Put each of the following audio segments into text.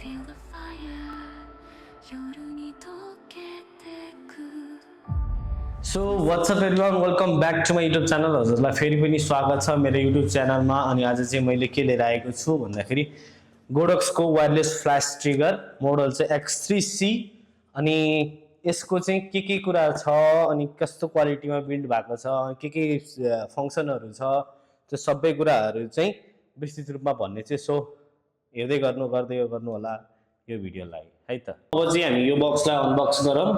feel the fire夜に溶けてく so what's up everyone welcome back to my YouTube channel हजुरलाई फेरि पनि स्वागत छ मेरो युट्युब च्यानलमा। अनि आज चाहिँ मैले के लिएर आएको छु भन्दाखेरि गोडक्सको वायरलेस फ्ल्यास ट्रिगर मोडल चाहिँ X3C। अनि यसको चाहिँ के कुरा छ अनि कस्तो क्वालिटीमा बिल्ड भएको छ, के फङ्सनहरू छ, त्यो सबै कुराहरू चाहिँ विस्तृत रूपमा भन्ने चाहिँ। सो हेर्दै गर्दै गर्नु होला यो भिडियोलाई है त। अब चाहिँ हामी यो बक्सलाई अनबक्स गरौँ।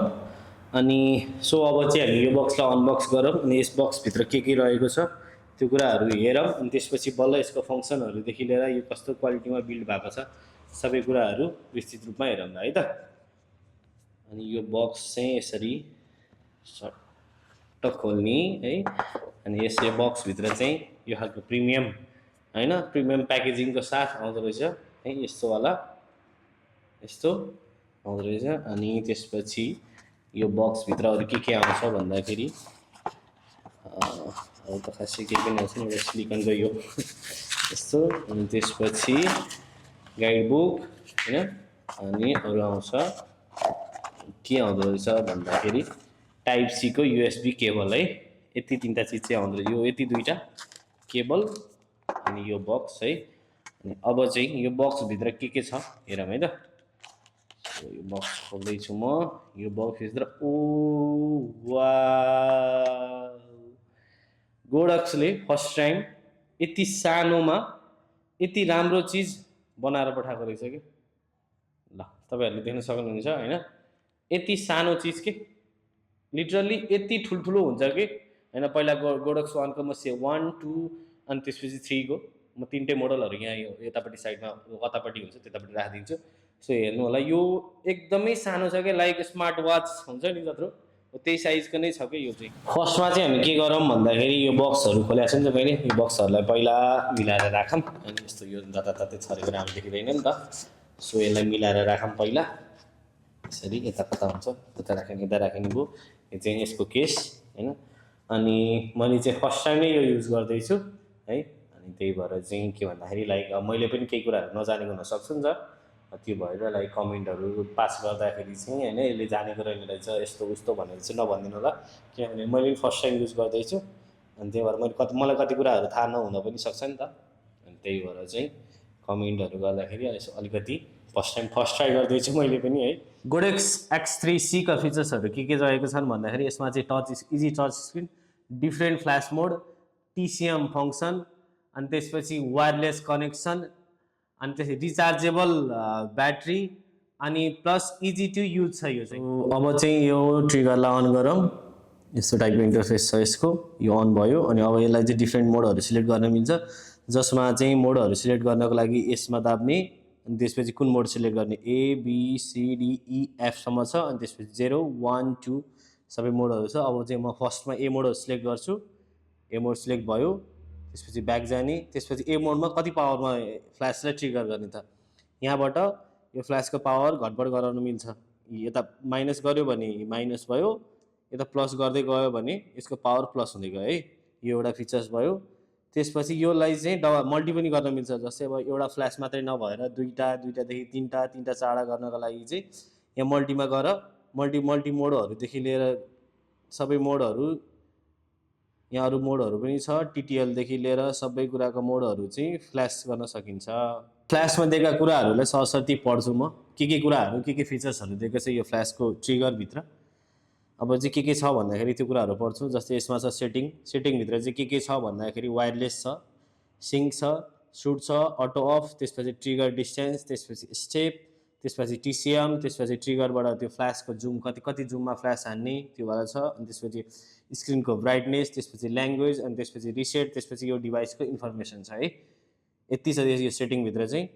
अनि सो अब चाहिँ हामी यो बक्सलाई अनबक्स गरौँ अनि यस बक्सभित्र के रहेको छ त्यो कुराहरू हेरौँ। अनि त्यसपछि बल्ल यसको फङ्सनहरूदेखि लिएर यो कस्तो क्वालिटीमा बिल्ड भएको छ सबै कुराहरू विस्तृत रूपमा हेरौँ है त। अनि यो बक्स चाहिँ यसरी सट्ट खोल्ने है। अनि यसै बक्सभित्र चाहिँ यो खालको प्रिमियम हैन प्रिमियम प्याकेजिङको साथ आउँदो रहेछ है, यस्तोवाला यस्तो आउँदो रहेछ। अनि त्यसपछि यो बक्सभित्र अरू के आउँछ भन्दाखेरि अब त खासै केही पनि आउँछ नि, सिलिकनको यो यस्तो। अनि त्यसपछि गाइड बुक हैन। अनि अरू आउँछ के आउँदो रहेछ भन्दाखेरि टाइप सी को USB केबल है। यति तीनटा चिज चाहिँ आउँदो रहेछ, यो यति दुईटा केबल अनि यो बक्स है। अनि अब चाहिँ यो बक्सभित्र के छ हेरौँ है त। यो बक्स खोल्दैछु म। यो बक्सभित्र ओ वाउ, गोडक्सले फर्स्ट टाइम यति सानोमा यति राम्रो चिज बनाएर पठाएको रहेछ कि। ल तपाईहरुले देख्न सक्नुहुन्छ हैन, यति सानो चिज के लिटरली यति ठुलठुलो हुन्छ कि हैन। पहिला गोडक्स 1 को म 1 2 अनि त्यसपछि 3 को म तीनटै मोडलहरु यहाँ यो यतापट्टि साइडमा कतापट्टि हुन्छ त्यतापट्टि राखिदिन्छु। सो हेर्नु होला, यो एकदमै सानो छ के, लाइक स्मार्ट वाच हुन्छ नि जत्रो त्यही साइजको नै छ के यो चाहिँ। फर्स्टमा चाहिँ हामी के गरौँ भन्दाखेरि यो बक्सहरु खोलेको छ नि त मैले, यो बक्सहरुलाई पहिला मिलाएर राखौँ। अनि यस्तो यो जताततै छरेको राम्रो देखिदैन नि त। सो यसलाई मिलाएर राखौँ पहिला यसरी, यता कता हुन्छ त्यता राख्ने यता राख्ने भयो। यो चाहिँ यसको केस हैन। अनि मैले चाहिँ फर्स्ट टाइम नै यो युज गर्दै छु है। अनि त्यही भएर चाहिँ के भन्दाखेरि लाइक मैले पनि केही कुराहरु नजानेको हुन सक्छु नि त, त्यो भएर लाइक कमेन्टहरु पास गर्दाखेरि चाहिँ हैन यसले जानेको रहेन रहेछ यस्तो उस्तो भनेर चाहिँ नभन्दिनु होला, किनभने मैले पनि फर्स्ट टाइम युज गर्दै छु। अनि त्यही भएर मलाई कति कुराहरु थाहा नहुन पनि सक्छ नि त। अनि त्यही भएर चाहिँ कमेन्टहरु गर्दाखेरि अलिकति फर्स्ट ट्राई गर्दै छु मैले पनि है। गोडक्स X3C का फिचर्सहरु के रहेको छन् भन्दाखेरि यसमा चाहिँ easy touch screen, different flash mode, TCM function, अनि त्यसपछि वायरलेस कनेक्सन, अनि त्यसपछि रिचार्जेबल ब्याट्री, अनि प्लस इजी टु युज छ यो चाहिँ। अब चाहिँ यो ट्रिगरलाई अन गरौँ। यस्तो टाइपको इन्टरफेस छ यसको, यो अन भयो। अनि अब यसलाई चाहिँ डिफरेन्ट मोडहरु सिलेक्ट गर्न मिल्छ, जसमा चाहिँ मोडहरु सिलेक्ट गर्नको लागि यसमा दाब्ने, अनि त्यसपछि कुन मोड सिलेक्ट गर्ने ABCDEF सम्म छ। अनि त्यसपछि 0 1 2 सबै मोडहरु छ। अब चाहिँ म फर्स्टमा ए मोड सिलेक्ट गर्छु, ए मोड सिलेक्ट भयो। त्यसपछि ब्याक जाने, त्यसपछि ए मोडमा कति पावरमा फ्ल्यासलाई ट्रिगर गर्ने त यहाँबाट यो फ्ल्यासको पावर घटबड गराउन मिल्छ। यता माइनस गर्यो भने माइनस भयो, यता प्लस गर्दै गयो भने यसको पावर प्लस हुँदै गयो है। यो एउटा फिचर्स भयो। त्यसपछि योलाई चाहिँ मल्टी पनि गर्न मिल्छ, जस्तै अब एउटा फ्ल्यास मात्रै नभएर दुईटादेखि तीनटा चारवटा गर्नको लागि चाहिँ यहाँ मल्टीमा गएर मल्टी मोडहरुदेखि लिएर सबै मोडहरु, यहाँ अरु मोडहरु पनि छ, TTL देखि लिएर सबै कुराको मोडहरु चाहिँ फ्ल्यास गर्न सकिन्छ। फ्ल्यासमा दिएका कुराहरुलाई सरसर्ती पढ्छु म, के कुराहरु के फिचर्सहरु दिएको छ यो फ्ल्यासको ट्रिगर भित्र। अब चाहिँ के छ भन्दाखेरि त्यो कुराहरु पढ्छु। जस्तै यसमा छ सेटिङ भित्र चाहिँ के छ भन्दाखेरि वायरलेस छ, सिंक छ, शूट छ, अटो अफ, त्यसपछि ट्रिगर डिस्टेन्स, त्यसपछि स्टेप, त्यसपछि TCM, त्यसपछि ट्रिगरबाट त्यो फ्ल्यासको जुम कति जुममा फ्ल्यास हान्ने त्यो वाला छ। अनि त्यसपछि स्क्रिनको ब्राइटनेस, त्यसपछि ल्याङ्ग्वेज, अनि त्यसपछि रिसेट, त्यसपछि यो डिभाइसको इन्फर्मेसन छ है। यति छ यो सेटिङ भित्र चाहिँ।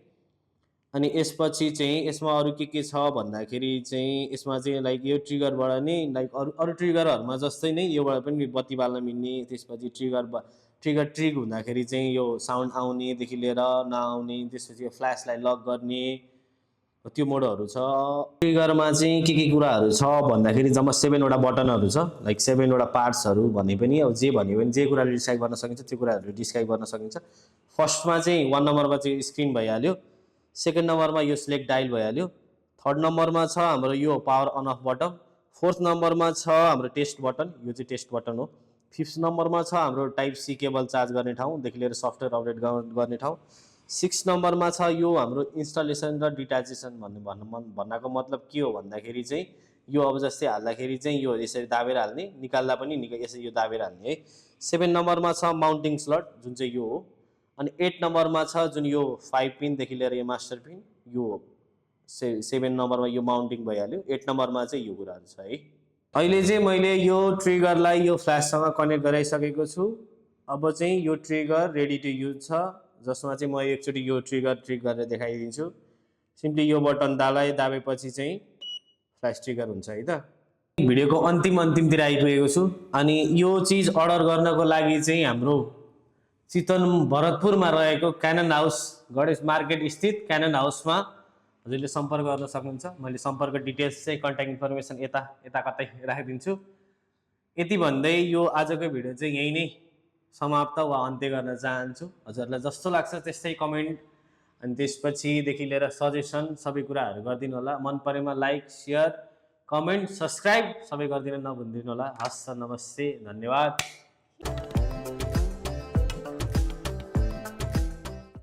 अनि यसपछि चाहिँ यसमा अरु के छ भन्दाखेरि चाहिँ यसमा चाहिँ लाइक यो ट्रिगरबाट नै लाइक अरु ट्रिगरहरुमा जस्तै नै योबाट पनि बत्ती बाल्न मिल्ने, त्यसपछि ट्रिगर ट्रिग हुँदाखेरि चाहिँ यो साउन्ड आउने देखि लिएर नआउने, त्यसपछि यो फ्ल्यासलाई लक गर्ने, त्यो मोडहरु छ। ट्रिगरमा चाहिँ के कुराहरु छ भन्दाखेरि जम्मा 7 वटा बटनहरु छ, लाइक 7 वटा पार्ट्सहरु भने पनि अब जे भन्यो भने जे कुराले डिस्क्राइब गर्न सकिन्छ त्यो कुराहरु डिस्क्राइब गर्न सकिन्छ। फर्स्टमा चाहिँ 1 नम्बरमा चाहिँ स्क्रिन भइहाल्यो, सेकेन्ड नम्बरमा यो सिलेक्ट डायल भइहाल्यो। थर्ड नम्बरमा छ हाम्रो यो power on off button. Fourth नम्बरमा छ हाम्रो टेस्ट बटन, यो चाहिँ टेस्ट बटन हो। फिफ्थ नम्बरमा छ हाम्रो टाइप सी केबल चार्ज गर्ने ठाउँदेखि लिएर सफ्टवेयर अपडेट गर्ने ठाउँ। 6 नम्बरमा छ यो हाम्रो इन्स्टलेसन र डिट्याचेसन भन्नको मतलब के हो भन्दाखेरि चाहिँ यो अब जस्तै हाल्दाखेरि चाहिँ यो यसरी दाबेर हाल्ने, निकाल्दा पनि यसरी यो दाबेर हाल्ने है। 7 नम्बरमा छ माउन्टिङ स्लट जुन चाहिँ यो हो। अनि 8 नम्बरमा छ जुन यो 5 पिनदेखि लिएर यो मास्टर पिन, यो 7 नम्बरमा यो माउन्टिङ भइहाल्यो। 8 नम्बरमा चाहिँ यो कुराहरू छ है। अहिले चाहिँ मैले यो ट्रिगरलाई यो फ्ल्याससँग कनेक्ट गराइसकेको छु। अब चाहिँ यो ट्रिगर रेडी टु युज छ, जसमा चाहिँ म एकचोटि यो ट्रिगर ट्रिक गरेर देखाइदिन्छु। सिम्पली यो बटन दाबेपछि चाहिँ फ्ल्यास ट्रिगर हुन्छ है त। भिडियोको अन्तिमतिर आइपुगेको छु। अनि यो चिज अर्डर गर्नको लागि चाहिँ हाम्रो चितवन भरतपुरमा रहेको क्यानन हाउस गणेश मार्केट स्थित क्यानन हाउसमा हजुरले सम्पर्क गर्न सक्नुहुन्छ। मैले सम्पर्क डिटेल्स चाहिँ कन्ट्याक्ट इन्फर्मेसन यता कतै राखिदिन्छु। यति भन्दै यो आजको भिडियो चाहिँ यही नै समाप्त वा अन्त्य गर्न चाहन्छु। हजुरलाई जस्तो लाग्छ त्यस्तै कमेन्ट अनि त्यसपछिदेखि लिएर सजेसन सबै कुराहरू गरिदिनु होला। मन परेमा लाइक, सेयर, कमेन्ट, सब्सक्राइब सबै गरिदिन नभुलिदिनु होला। हस्, नमस्ते, धन्यवाद।